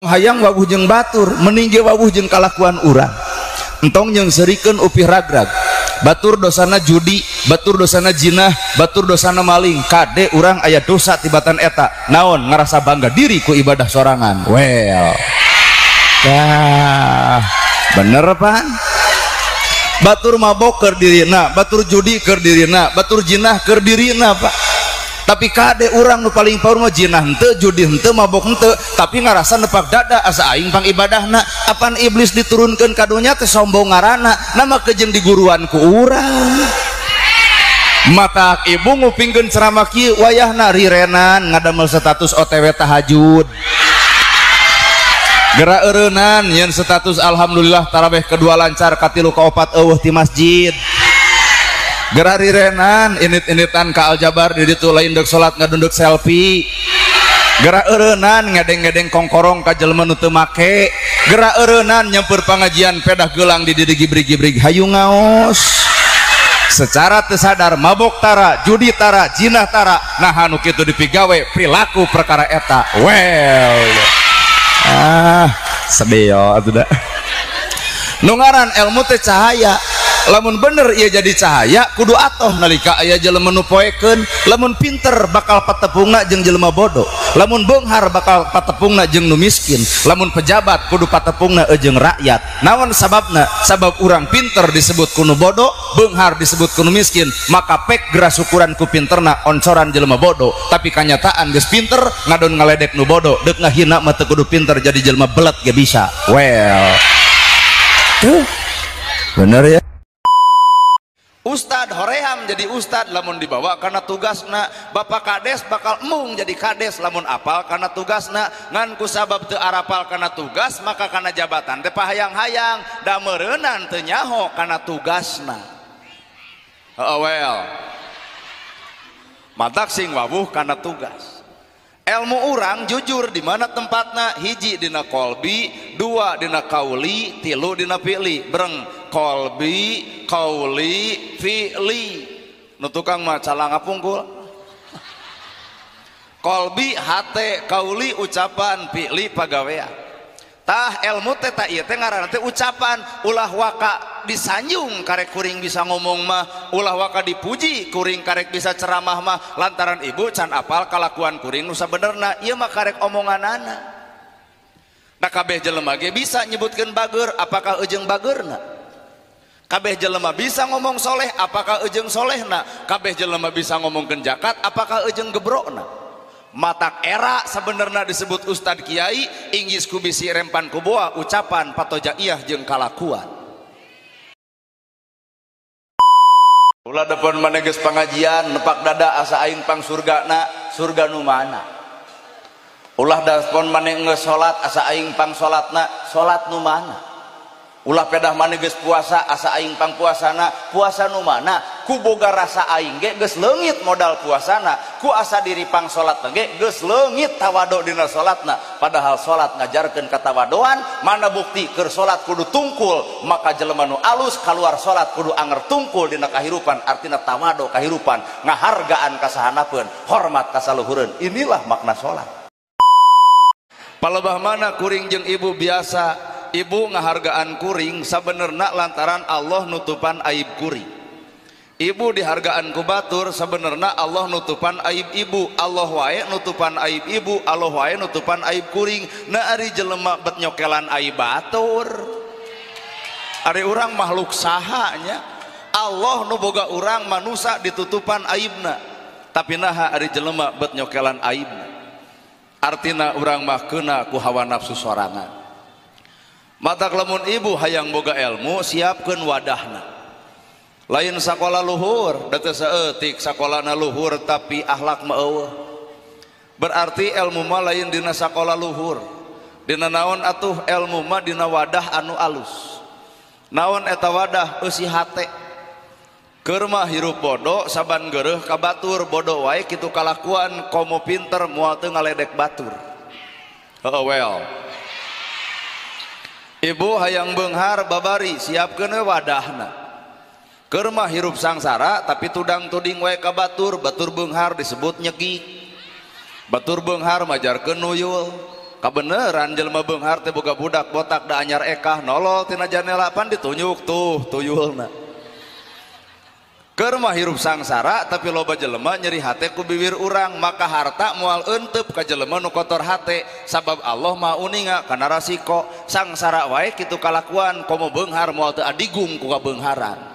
Hayang wawuh jeung batur, mending ge wawuh jeung kalakuan urang. Entong jeung serikeun upih ragrag. Batur dosana judi, batur dosana jinah, batur dosana maling. Kade urang aya dosa tibatan eta. Naon ngarasa bangga diri ku ibadah sorangan. Well. Dah, bener pan? Batur mabok keur dirina, batur judi keur dirina, batur jinah keur dirina, Pak. Tapi kade urang nu paling power mah jinah henteu, judi henteu, mabok henteu, tapi ngarasa nepak dada asa aing pang ibadahna. Apan iblis diturunkeun ka dunya teh sombong ngaranna, nama kejeng diguruan ku urang. Mata ibu ngupingkeun ceramah kieu wayahna rirenan ngadamel status OTW tahajud. Gerak eureunnan nyeun status alhamdulillah tarawih kedua lancar katilu kaopat eueuh ti masjid. Gerak rirenan init-initan ka Aljabar di ditu lain deuk salat ngadunduk selfie. Gerak eureunnan ngedeng-ngedeng kongkorong ka jelema nu teu make. Gerak eureunnan nyamper pangajian pedah geulang di dieu gibrig-gibrig hayu ngaos. Secara teu sadar mabok tara, judi tara, jinah tara, nah anu kitu dipigawe perilaku perkara eta. Well. Ah, sedih atuh da. Nu ngaran ilmu teh cahaya. Lamun bener ieu jadi cahaya kudu atoh nalika aya jelema nu poekeun. Lamun pinter bakal patepungna jeung jelema bodoh, lamun beunghar bakal patepungna jeung nu miskin, lamun pejabat kudu patepungna jeung rakyat. Naon sababna? Sabab urang pinter disebut ku nu bodoh, beunghar disebut ku nu miskin, maka pek geura syukuran ku pinterna oncoran jelema bodoh. Tapi kanyataan geus pinter ngadon ngaledek nu bodoh, deuk ngahina mah teu kudu pinter jadi jelema belet ge bisa. Well, tuh bener ya. Ustad hoream jadi ustad lamun dibawa karena tugasna, bapak kades bakal embung jadi kades lamun apal karena tugasna, ngan ku sabab teu arapal karena tugas maka karena jabatan teh pahayang-hayang da meureunan teu nyaho karena tugasna. Heeh well. Matak sing wawuh karena tugas. Ilmu urang jujur di mana tempatna? Hiji dina kolbi, dua dina kauli, tilu dina fi'li. Breng kolbi, kauli, fi'li. Nu tukang mah calanga pungkul. Kolbi hate, kauli ucapan, fi'li pagawean. Tah ilmu teh ta ieu teh ngaranna teh ucapan. Ulah waka disanjung karek kuring bisa ngomong mah, ulah waka dipuji kuring karek bisa ceramah mah, lantaran ibu can apal kalakuan kuring nu sabenerna ieu mah karek omonganana. Da kabeh jelema ge bisa nyebutkeun bager, apakah ejeung bagerna? Kabeh jelema bisa ngomong soleh, apakah ejeung solehna? Kabeh jelema bisa ngomongkeun zakat, apakah ejeung gebrokna? Matak era sebenarnya disebut ustad kiai inggis ku bisi rempan ku boa ucapan patojaiyah jeung kalakuan. Ulah depan maneh geus pangajian nepak dada asa aing pang surgana, surga nu mana? Ulah depan maneh geus salat asa aing pang salatna, salat nu mana? Ulah pedah maneh geus puasa asa aing pang puasana, puasa nu mana? Ku boga rasa aing ge geus leungit modal puasana, ku asa diri pang salat ge geus leungit tawado dina salatna. Padahal salat ngajarkeun katawadoan, mana bukti keur salat kudu tungkul, maka jelema nu alus kaluar salat kudu anger tungkul dina kahirupan, artina tawado kahirupan, ngahargaan ka sahanapeun, hormat ka saluhureun. Inilah makna salat. Palebah mana kuring jeung ibu biasa, ibu ngahargaan kuring sabenerna lantaran Allah nutupan aib kuring. Ibu dihargaan ku batur sebenarnya Allah nutupan aib ibu, Allah wae nutupan aib ibu, Allah wae nutupan aib kuring. Nah ari jelema bet nyokelan aib batur, ari urang makhluk sahanya Allah nu boga urang manusa ditutupan aibna, tapi naha ari jelema bet nyokelan aibna. Artina urang mah keuna ku hawa nafsu sorangan. Matak lamun ibu hayang boga ilmu siapkeun wadahna. Lain sakola luhur, da teu saeutik sakolana luhur tapi akhlak mah eueuh. Berarti ilmu mah lain dina sakola luhur. Dina naon atuh ilmu mah dina wadah anu alus. Naon eta wadah? Eusi hate. Keur mah hirup bodoh saban geureuh ka batur, bodoh wae kitu kalakuan komo pinter moal teu ngaledek batur. Heuh well. Ibu hayang beunghar babari siapkeun we wadahna. Keur mah hirup sangsara tapi tudang tuding wae ka batur, batur beunghar disebut nyegik, batur beunghar majarkeun nuyul. Kabeneran jelema beunghar teh boga budak botak da anyar ekah nolol tina janela pan ditunjuk tuh tuyulna. Keur mah hirup sangsara tapi loba jelema nyeri hate ku bibir urang, maka harta moal euteup ka jelema nu kotor hate sabab Allah Maha uninga kana rasiko. Sangsara wae kitu kalakuan komo beunghar moal teu adigung ku kabeungharan.